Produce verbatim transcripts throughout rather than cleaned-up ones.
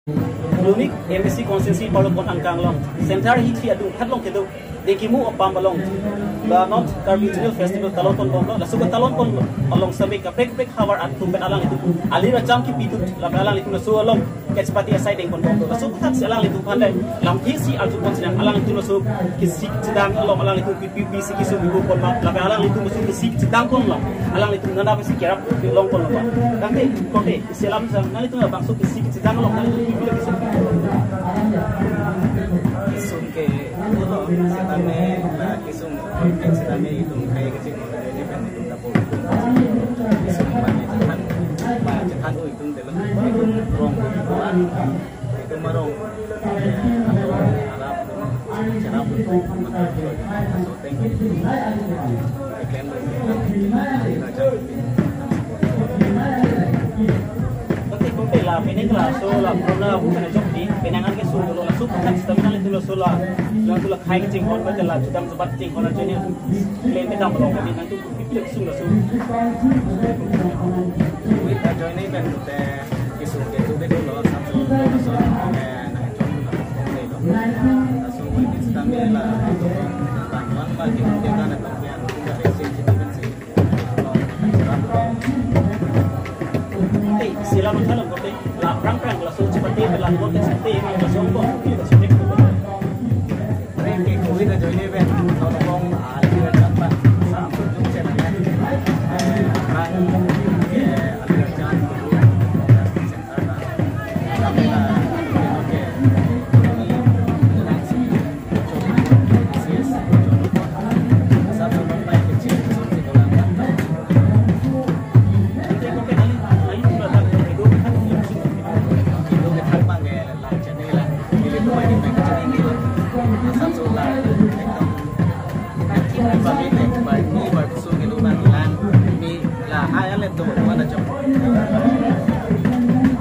Lunik M A C constituency Parlokpon angkang along, center hithi adung khat along kedo Dekimu apam along, la North Karbi Regional Festival talon ponbomlo, laso ketalon pon along sami kaprek kaprek havar atum pen alanglitum alir acham kipidun, lapen alanglitum laso along kechepate asai deng ponbomlo. Laso aphuthak si alanglitum aphan le lamthe si arju pon sinang, alanglitum laso kesi kachedang along alanglitum pipi si kesung bibu ponma, lapen alanglitum laso kesi kachedang pon along alanglitum nana si kerap long ponlo ba. Tangte korte isi alam sang nanglitum labangso kesi kachedang along nanglitum pipi kesung. Kesung ke, ulo, setame, la kesung, setame itum khei kachingthur ajoine pen itum ta bor. Kesung ba ne chethan, ba chethan o itum telang, itum rong, itum arong, eh, atum arap, cherap, so thank you. Iklem, iklem, iklem. Tapi kung pela, pining laso, la puna, bukan jok di, pinangan ke solo, laso bukan sistem na itu laso la, laso la khai kachinghon, baca la, judam sebat chinghon ajoine, klem kita melong, kami nanti pipilek sung laso. Wait, ajoine pen te, kesung ke tu ke dolo, samsung, laso, eh, nang jok, laso, laso, wait, kita mela, bang, bang, bang, kita, kita, kita, kita, Te, sila mangkhalang korte, la prang prang laso chepate, la korte chepate, laso ko, laso ko. Reng ke covid ajoine pen, nonbong, ah, lagi dapat, sa, jung chen, eh, prang, eh, ada jan,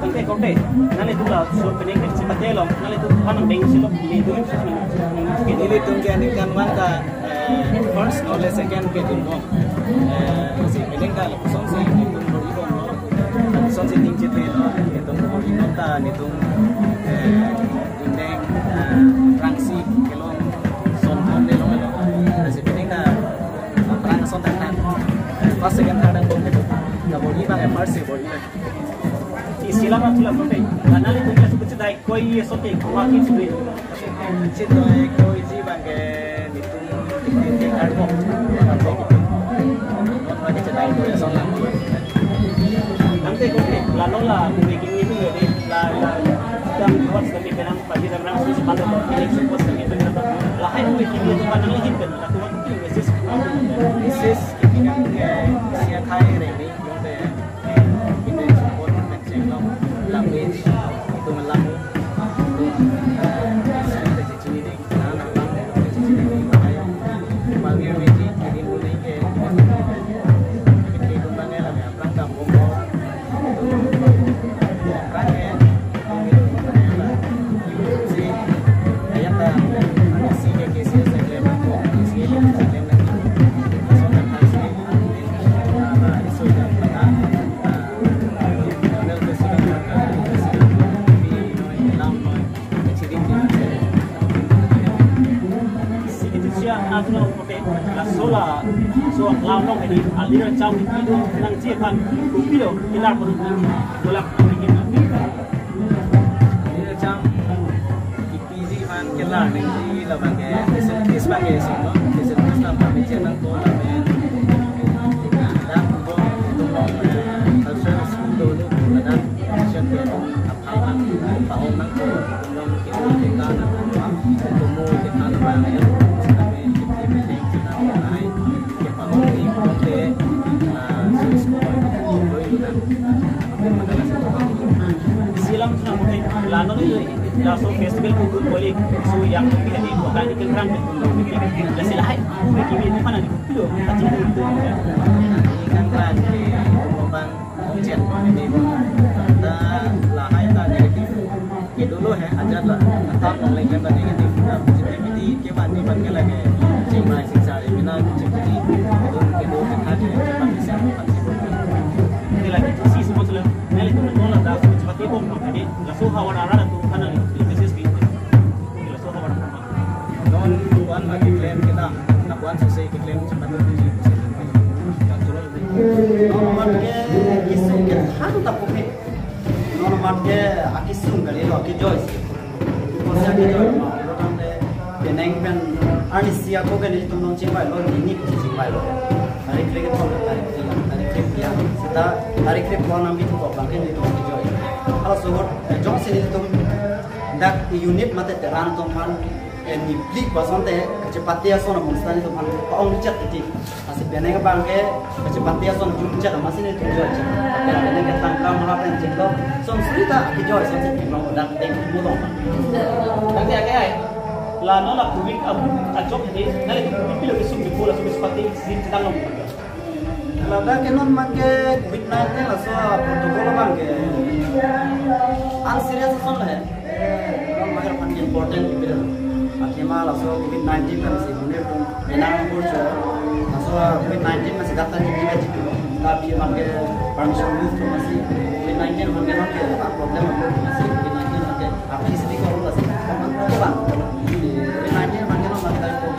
Tangte korte, nanglitum laso pining kachepate along, nanglitum aphan nangdeng si lo, nelitum, nelitum ke aningkanvang ta, eh, first, no le second kedunbom. Eh, si pining ta lapuson si nelitum bor-ibomlo, lapuson si ning chetelo, nelitum bor-inon ta, nelitum, eh, indeng, eh, prang si kelong, son thom le longlo. Si pining ta, eh, prang son thang thang. Eh, first, second, third angbong kedo. Kabor-i abang, eh, first si bor-i abang. Isi alam atula korte. Karena itu dia sebut cedai koi ye sote koma ki suri. Cedai koi ji abang ke nelitum tingting karbok. Abang ke cedai koi son lang. Tangte korte, la nola, kue kini itu ya, la, la, sedang buat sedang penang, pagi dan menang, susu pandai, buat ini, support sedang penang. Lahai kue kini itu pandang lihin kan, la tuan itu, message. Message, kini kan, eh, isi akhai remi, yung te, eh, kita support, kita channel, language, itu melamu, itu, eh, kita cecini ding, nah, nah, bang, kita cecini ding, ayo, bagi meji, jadi mulai ke, kita itu bang, ya, lah, ya, perang kampung, perang, ya, Laso la, so lam long ini, alir cham itu nangji aphan, kopilo, ilar perut nang, golak, alir cham, P G man kelar nangji labang ke, facilities abang ke singno, facilities abang ke chenang ko labang ke. Dak ko tum long, eh, cultural school dolo, ladak chen ke aphai abang, pahong nang ko, tum long ke kita nang ko, tumu kita nang abang ya, kita ke, kita ke, kita ke, ai, ke pahong ni, ke, ah, school, doi, doi, doi. Silang suna mungkin lano ni laso festival ko ko koli su yang ko pila di ko tadi kan rang ko ko pila. La sila hai ko ko kimi ni mana di ko pilo. Tadi ko ko. Kan rang ko bang ongchet ni ko. Ta lahai ta negative. Ke dulu hai ajar la. Ta long lagi kan negative. Ta positivity ke mati ban ke lagi. Cing mai sing sari mina cing di. Itu ke dulu kita di tempat bisa. Ini lagi si semua sudah. Nelitum nonla da su chepate bom no kadi, laso havar arat Hana ni, message pi. Laso kawan. Non tuan lagi claim kita, lapuan sese claim cepat. Non mat ke kisung ke han ta puke. Non mat ke akisung kali lo, akijoi. Kosa akijoi ma, lo tangte penang pen arnisi ako ke nelitum nong chingvai lo, nini ke chingvai lo. Tarik kre kethom, tarik kre, tarik kre pia. Seta tarik kre pon nang bitu ko bang ke nelitum akijoi. Halaso ahut, eh, jongsi nelitum dak unit mate teran atum aphan, eh, neli phli ko asonte kachepate ason among seta nelitum aphan pa-ong chet titi. Lasi penang abang ke kachepate ason jum chet amatsi nelitum joi chet. Penang ke tangka maha pen chet lo. Son suri ta akijoi son si pimang odak deng mulong. Tangte ake ai. La non a public abu ajok he. Nelitum public pilo kisung di bola so kachepate si chetang long. Ladak ke non mat ke covid nineteen laso protocol abang ke an serious ason lo he. Non mat ke aphan important ke pira. Akhema laso covid nineteen kan si mune pun menang pur cho. Laso covid nineteen masih daftar di kita jitu. Tapi abang ke permission move tu masih covid nineteen abang ke non ke apa problem apa masih covid nineteen abang ke apa sih di kalau masih apa bang. Covid nineteen abang ke non masih problem.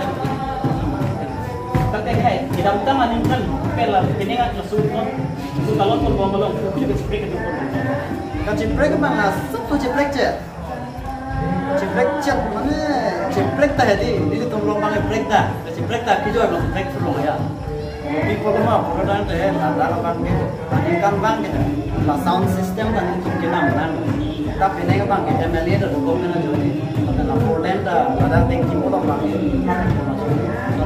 Tangte hai, kedamtang aningkan pela penang laso non. So talon pon bom along, upi ke cheprek ke pon. Kacheprek abang asap to cheprek chet. Cheprek chet mane cheprek ta hedi, nelitum long abang cheprek ta. Cheprek ta kijoi long cheprek long ya. Kopi polo ma polo dan te la la abang ke, tadi kan abang ke, la sound system kan nelitum kenam nang. Tapi neng abang ke M L A ta dukung na jodi. Tapi la four lane ta, la da tanki polo abang ke.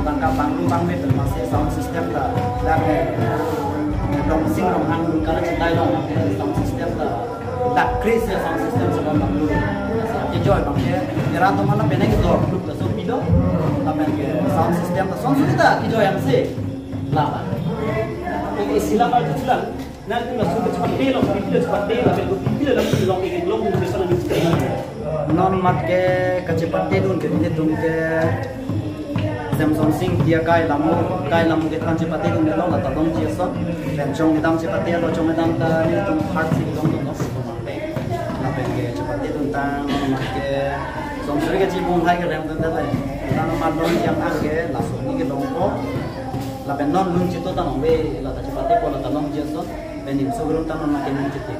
Tangka abang lu abang ke, masih sound system ta, la ke, dong sing dong hang lu kala chetai lo, sound system ta. Dak kris ya sound system sebab bang lu. Kijoi abang ke, kira teman na penang ke dor, lu laso pido, lapen ke sound system ta, sound system ta, kijoi yang si. Lama. Oke, sila mal tu sila. Nanti masuk ke cepat deh, long, pilih cepat deh, lapen pilih langsung long, long, long, long, long. Non mat ke kachepate dun ke nelitum ke Semson Sing dia kai lamu, kai lamu kethan chepate dun lo, la ta longji ason. Pen chong kedam chepate lo, chong kedam ta nelitum heart si long long long. Lapen ke chepate dun tang, non mat ke Semson Sing ke chibung hai ke rem dun ta lai. Tang mat longji abang ke laso ni ke longpo. Lapen non lun chito ta nong ve, la ta chepate po, la ta longji ason. Pen nim sugrum ta non mat ke nim chiti.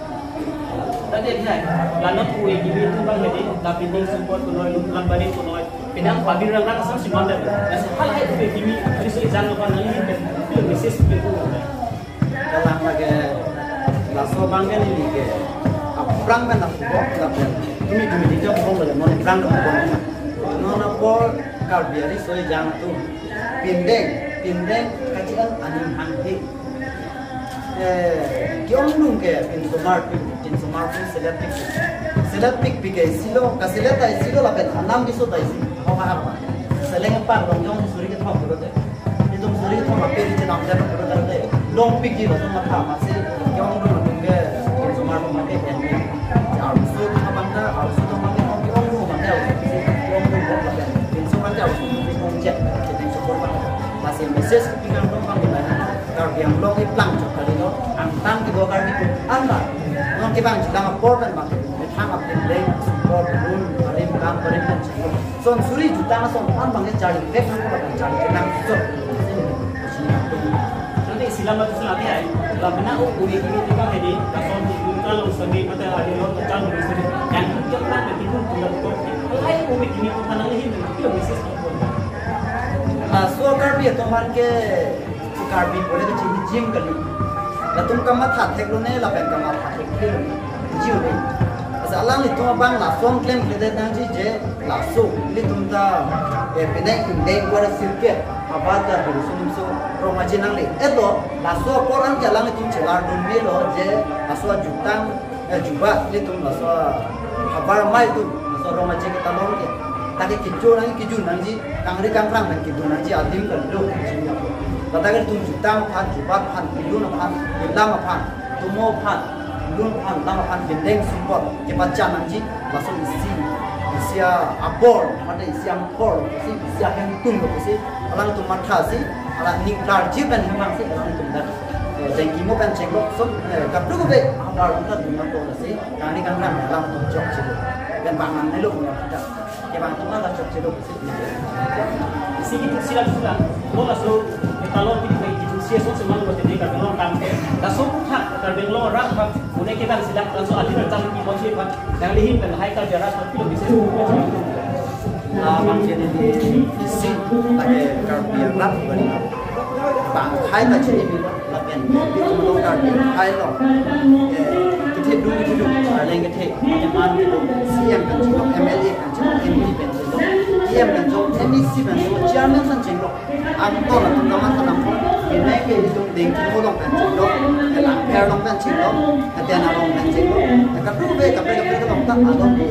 Tadi hai, la non U A D B tu abang hedi, la building support kunoi, lun lam bari kunoi. Penang pabir rang rang asam si mandar. Nasi hal hai U A D B, hari so izan lo kan nang ini pen, itu message itu. Kalang lagi, laso abang ke neli ke, aphrang kan aku bok, lapen tumi tumi di jok bong lagi, non aphrang kan bong. Non apor Karbi ari so ejang tu, pindeng, pindeng kachian aning hang he. Eh, ke-ong nung ke pinsomar pin, pinsomar pin selet pik. Selet pik pik ke isi lo, kaselet ta isi lo lapen anam biso ta isi. Hong ha apa? Seleng pak long jong suri kethom pulo te. Itum suri kethom ape di chenam jat pulo te. Long pik di lo sum matha masi. Ke-ong nung nung ke pinsomar pin ke pen pik. Arloso abang ta, arloso abang ta, ke-ong nung abang ta, ke-ong nung abang ta. Pinsomar ta, arloso abang ta, ke-ong chet, ke-ong support abang ta. Masi message pik abang ta abang ta. Karbi Anglong iplang chok kalilo, angtan kedo Karbi ko, an la. Non kevang chelang apor kan abang, methang apin leng, support, lun, barim, kam, barim kan chok. Son suri jutang ason, an abang charli vek nang ko abang charli nang chok. Nanti sila matu sila ti ai, la bina u uri kini tiga hedi, la son tu kun kalau sami mata hari lo, kacang lo sami, yang tu yang nak nanti kun tu yang tu. Kalau ai uri kini tu kan lagi hin, tu message tu. Laso Karbi atum aphan ke Karbi pore ke chini jim kali. Latum kamatha thek lo ne, lapen kamatha thek lo ne. Jim ne. Asa alanglitum abang lason klem kledet nangji je laso. Ilitum ta, eh, penang indeng kuara sirket. Abata dulu sum so rong aji nangli. Eto, laso apor an ke alanglitum chelar dun me lo je laso jutang eh, jubat ilitum laso havar amei atum, laso rong aje ketalon ke. Ta ke kecho nang, kecho nangji, kangri kangkrang nang kecho nangji adim kan do. Ladak ilitum jutang aphan, jubat aphan, pilun aphan, pilam aphan, tumo aphan, pilun aphan, lam aphan, bendeng sumpot, kepacha nangji, laso isi, isi apor, mate isi angkor, isi, isi ahemtun lo si, alangtum matha si, alang ning klarji pen hemang si, alangtum dak. Eh, dengki mo kan chenglok son, eh, kaprek ave, havar anta dun nangkok lasi, kangni kangkrang alam atum chokche. Bang nang nelo punya kita. Kevang atum ta chokche do. Isi itu sila sila. Lo laso, eh, talon di itu sila so semang buat ini kan lo kan. Laso puthak kan lo rak kan. Mune kita sila laso alir racham di mochi kan. Yang lihin kan hai kan jarak kan kilo bisa. Ah, bang jadi di isi lagi Karbi rat kan. Bang hai ta chini bi lapen bi tum long Karbi hai lo. Eh, kethe dun kethe dun, arleng kethe, mane man kethe, C M pen chenglo, M L A pen chenglo, M P pen chenglo, E M pen chenglo, M A C pen chenglo, chairman pen chenglo. Angton atum kamatha nangpo, kenai ke itum dengki mo along pen chenglo, eh, Langpher along pen chenglo, eh, Dena along pen chenglo, eh, katuve kaprek kaprek along ta along ke,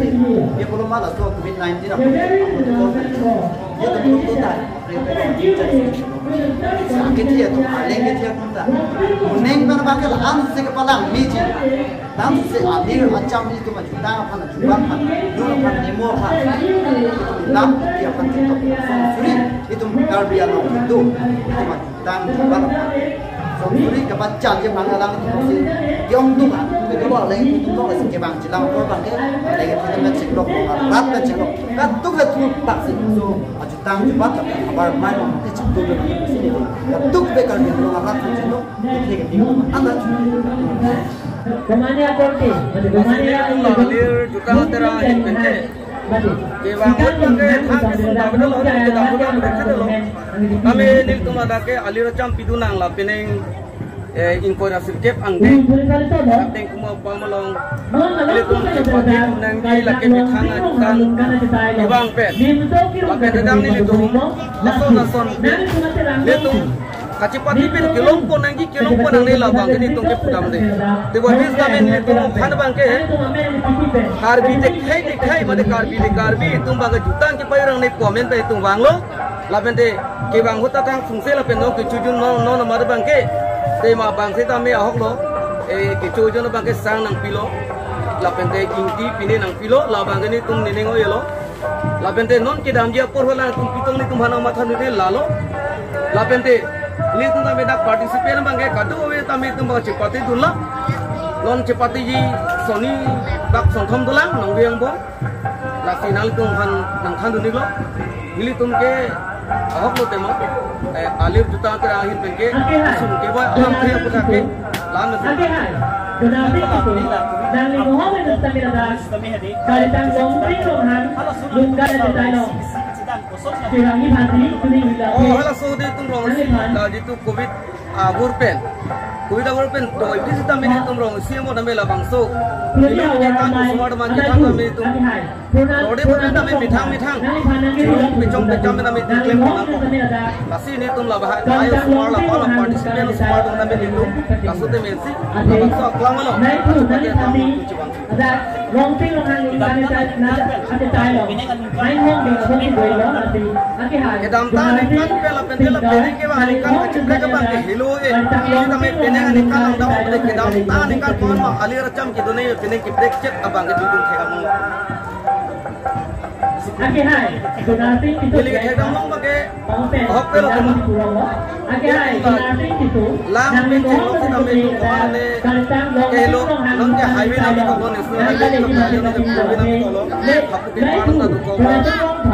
ye pulo ma laso covid nineteen apo, apo to pen chenglo. Ye to to ta. Kethe atum, arleng kethe atum ta. Moneng pen abang ke la-an si kepalang meji. Langsose alir racham itum ajutang aphan ajuban aphan. Dun aphan nimo aphan. Lam ti aphan TikTok. Suri itum Karbi Anglong itum. Itum ajutang ajuban aphan. Suri kepachal je bang alang itum si. Yong tum ah. Kedua arleng itum lo si kevang chelang apor abang ke. Arleng itum pen cheklok. Rat pen cheklok. Katuk katuk tak si. So, tang jubat abar mai mang te chaktu be sini. Tuk be kar dia lo arat tu chino. Anda. Romania korte, Romania alir juta tera hin pente. Kevang hot abang ke thang ke sunda bedo lo, ke dahu lo, ke dahu lo. Kami nelitum ladak ke alir racham pidun nang la penang, eh, ingkoi ra sirkep angdeng. Angdeng komat pam along. Nelitum chepate nangji lake methang ajutan kevang pen. Lapen kedam nelitum lason lason pen. Nelitum kachepate pen kelongpon nangji kelongpon nangne labang ke nelitum ke pudamde. Te wadis kami nelitum aphan abang ke Karbi tekhai tekhai mate Karbi le Karbi itum abang ke jutang kepayurang ne komen pen itum vanglo. Lapen te kevang ahut ta thang sungse lapen non kechojun non non amat abang ke. Te ma abang setame ahok lo. Eh, kechojun abang ke sang nangpilo. Lapen te ingti pine nangpilo. Labang ke nelitum nening o-elo. Lapen te non kedamji apor holang tum pitong nelitum aphan nangmatha nide lalo. Lapen te nelitum tame dak participate abang ke kadokave tame itum abang chepate dunlo. Non chepateji soni dak songthom dolang nangveng bo. Lasi nanglitum aphan nangthan dun-iklo. Nelitum ke ahok lo tema. Eh, alir juta tera hin pen ke. Sum ke boy alam kaya puthak ke. Lam na sum. Ake hai. Donasi itu. Nangli mohon itu kami ada. Kalitang Longping Ronghang. Lungga ada tayo. Sirangi Bhantri, kuning hilang. Oh, halaso de itum rong isi, la jitu covid abur pen. Covid abur pen, to ipis tame itum rong isi mo tame labangso. Ilong ke kan semua teman kita tame itum. Rode pun tame methang methang. Ilong pechom pechom tame itum klem kona ko. Lasi nelitum labah, ayo semua la pala participant semua tame itum. Laso tame isi, labangso aklang lo. Laso tame itum chibang. Kedamtang aningkan pen lapen te la penang kevang aningkan kachiprek abang ke helo e. Sitame penang aningkan langdam pen kedamtang aningkan pon ma alir racham kedun-e penang keprek chet abang ke dudun thek among. Ake hai, kedamtang itu. Ili thek among abang ke Hok pelo tema. Ake hai, kedamtang itu. Lang pen chenglo sitame itum kevang le. Kehelo, non ke highway nami ko lo, national highway ko lo, national highway nami ko lo. Hapu ke parang ta duko.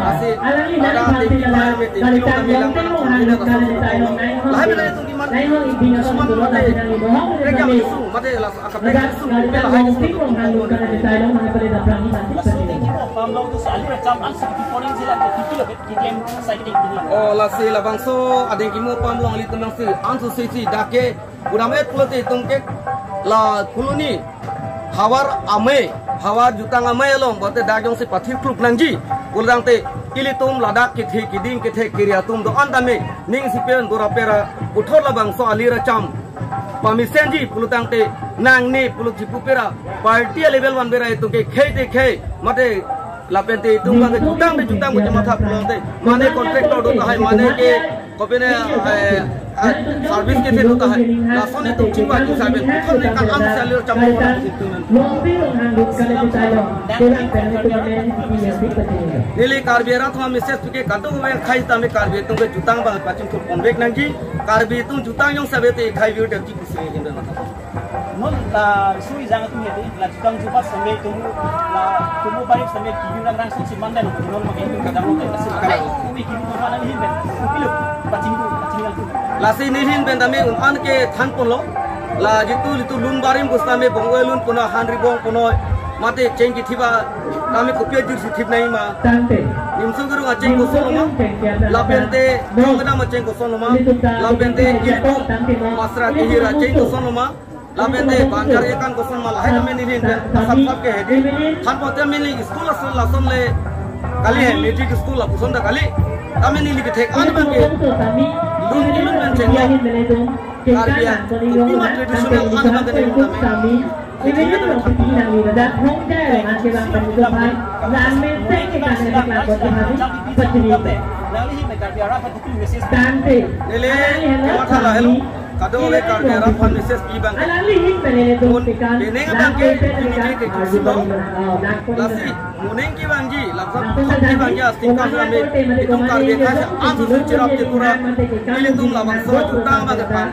Lasi ada te kevang me te kilo nami lang pen nang sini na kaso sini ko lo. Lahai bila itum keman. Kesuman mate. Mereka isu mate la. Laso dengki mo pam along tu sali racham an siki pori jila ke tiki lo ke kiklem sai ke tiki. Oh, lasi labangso adengki mo pam along ilitum nangsi ansu sisi dak ke pudam-et pulote itum ke la Phuloni Hawar amei, Hawar jutang amei along bote dak jongsi pathir kluk nangji. Pulotangte ilitum ladak kethe keding kethe kiri atum do-an tame ning sipen dora pera puthot labangso alir racham pamesenji pulotangte nangne pulo chipu pera party a level one bera itum ke khei te khei mate lapen te itum abang ke jutang te jutang ke matha pulotangte mane contractor do tahai mane ke kopine, eh, eh, service kethe do tahai lason itum chingvai saben kon ne kan ang salir chamo. Neli Karbi arat atum message ke kadokave khei tame Karbi atum ke jutang abang pachingthur ponvek nangji. Karbi atum jutang jong sabe te khei view te ji kusri hin matha. Non la sui jang atum hedi la jutang jubat sampai tumu la tumu baik sampai kiri rang rang sung siman dan non makin kadang lo tadi sih. Kalau kami kiri tuh mana nih ben? Kilo pacing tuh pacing yang tuh. Lasi nelihin pen tame un-an ke than ponlo. La jitu jitu lun barim pusitame bongoi lun puno hanri bong puno mate cheng kithip atame kopi ajir si thip nangji ma. Tangte. Nimso Gurung acheng koson lo ma. Lapente Jongkedam acheng koson lo ma. Lapente ilitum Masra Kihir acheng koson lo ma. Lapente Banjar Ekan koson ma lahai tame nelihin pen asap sap ke hedi. Than ponte neli school lason lason le kali he, matric school lapuson ta kali. Tame neli kethek an abang ke lun kilun pen chenglo. Karbi a, kopi ma traditional an abang ke neli tame. Neli, kamatha lahelo. Kadokave Karbi arat aphan message pi abang ke. Penang abang ke, pini ke, ke, ke, lasi, moning kevangji, lapuson kevangji, asingkan kami, itum Karbi Thangsing, ansu cherap Tripura, ilitum labangso ajutang abang ke pan.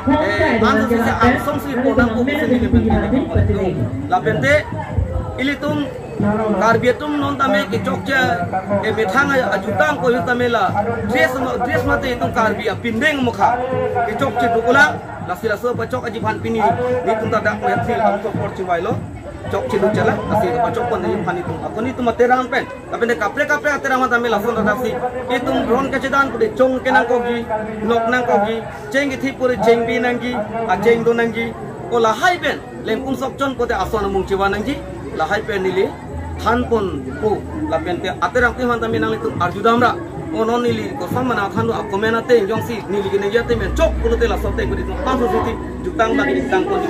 Eh, ansu si angsong si ponang ko kusin neli pen, lapente, ilitum Karbi atum non tame kechokche, eh, methang ajutang ko tame la dress ma, dress mate itum Karbi apindeng mukha kechokche dolang. Lasi laso pachok aji aphan pini nelitum ta dak methang angsong por chivailo. Chokche do chala, lasi pachok pon neli aphan itum. Ako nelitum ateram pen. Lapente kaprek kaprek ateram tame lason ta dak si itum ron kachedan pute chong kenangkokji, nok nangkokji, cheng kithip pute cheng bi nangji, acheng do nangji. Ko lahai pen lengkung sok chon pute ason amung chiva nangji, lahai pen neli than ponpo. Lapente ateram atum aphan tame nanglitum arjudamra. O non neli koson mana than do akomen ateng jongsi neli keningje ateng pen chok pulote laso ateng pute itum ansu si jutang bagi jutang pon.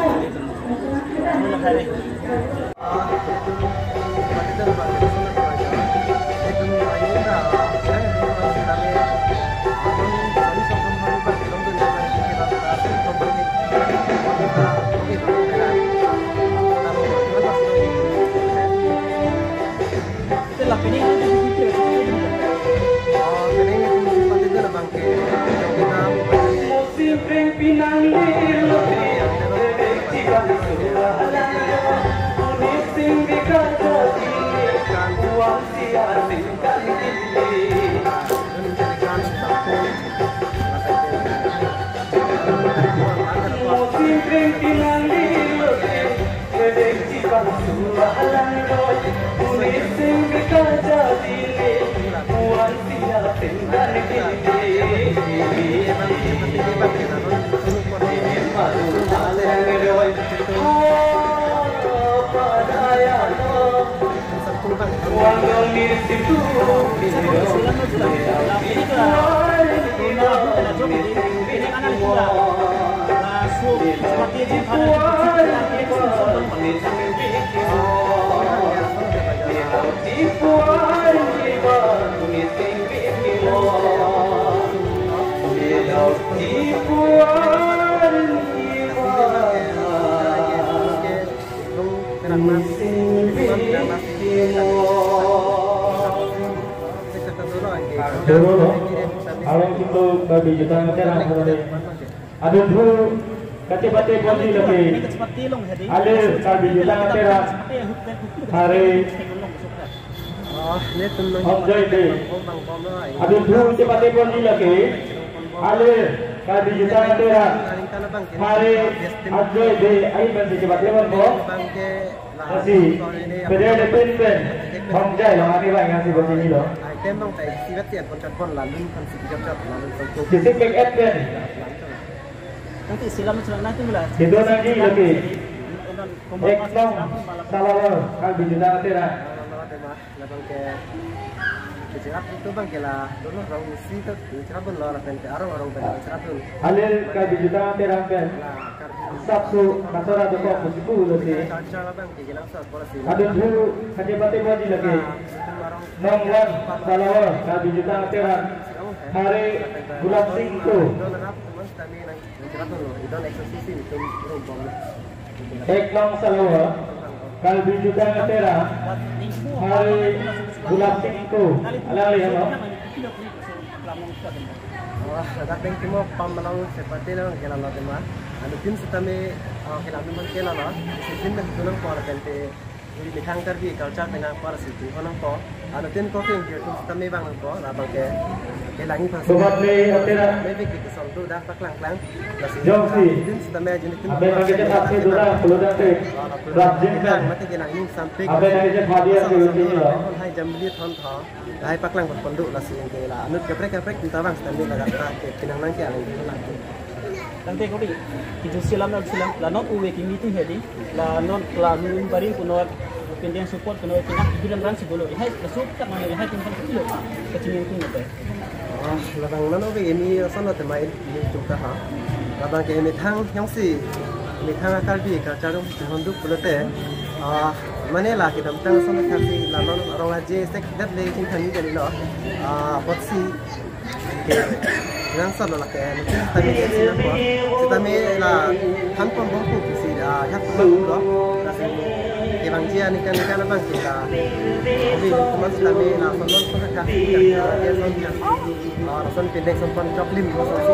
Dolo, alang situ Karbi Jutang Terang kemarin. Adun thu kachepate ponji lake. Ale Karbi Jutang Terang. Hari Anjoy Day. Adun thu chepate ponji lake. Ale Karbi Jutang Terang. Hari Anjoy Day ahin pen chepate ponpo. Lasi, pede de pen pen. Hongjai lo, ani bang yang si bocini lo. Sisi pek et pen. Nanti silam silam nanti mula. Itu nanti lagi. Ek nong Salawar, Karbi Jutang Terang. Labang ke, ke cherap itu bang ke la, dulu orang isi tu cherap pun lo, lapen ke arong arong pen cherap pun. Ale Karbi Jutang Terang pen. Sabsu kasora dokok pusipu lo si. Culture labang ke gelang sa pola si. Adun thu kachepate ponji lake. Nong Wan Salawar, Karbi Jutang Terang. Hari Gulab Singko. Don rap teman kami nang. Ek nong Salawar, Karbi Jutang Terang, hari Gulab Singko, alang le no? Wah, ladak deng timo pam malong seperti lo ke lalo tema. Anuttin setame, oh, ke lalo man ke lalo. Season na tunang por tente. Methang Karbi culture tengah por si tin konang po. Anuttin ko ke ke setame bang ko labang ke. Ke langi pas. Buat me atera. Me bik ke son tu dak paklang klang. Jongsi. Anuttin setame jeni tin. Abe pakai ke tapi dura, dura te. Rajin kan. Mati ke langi sampik. Abe pakai ke hadia ke lutin lo. Hai jambili thon tho. Lahai paklang pon pon do lasi ke la anut kaprek kaprek ta bang setame la ta ke pinang nang ke alang ko la. Tangte kori, kejut si alam, alam si alam, la non uwe kimi tin hedi, la non la nun baring kunot, pindiang support kunot, pinang bilang rang si dolo. Hai, la sup tak mana, hai, pinang kilo, kacingin tin nete. Oh, labang non uwe kimi ason lo tema ini tum ta ha. Labang ke methang jongsi, methang Karbi culture dong si honduk pulote. Ah, mane la kedamtang ason lo thaksi la non rong aje sek dat le chingthang ni kali lo. Ah, apotsi. Oke. Nang solo lake, nuttin setame ke sila ko. Setame la than pon bong ku si, ah, yak pon lo. Lasi kevangji aningkan ningkan abang ke la. Oke, teman setame la son non son ka. Ya, son ya. Oh, son pendek son pon choklim son si.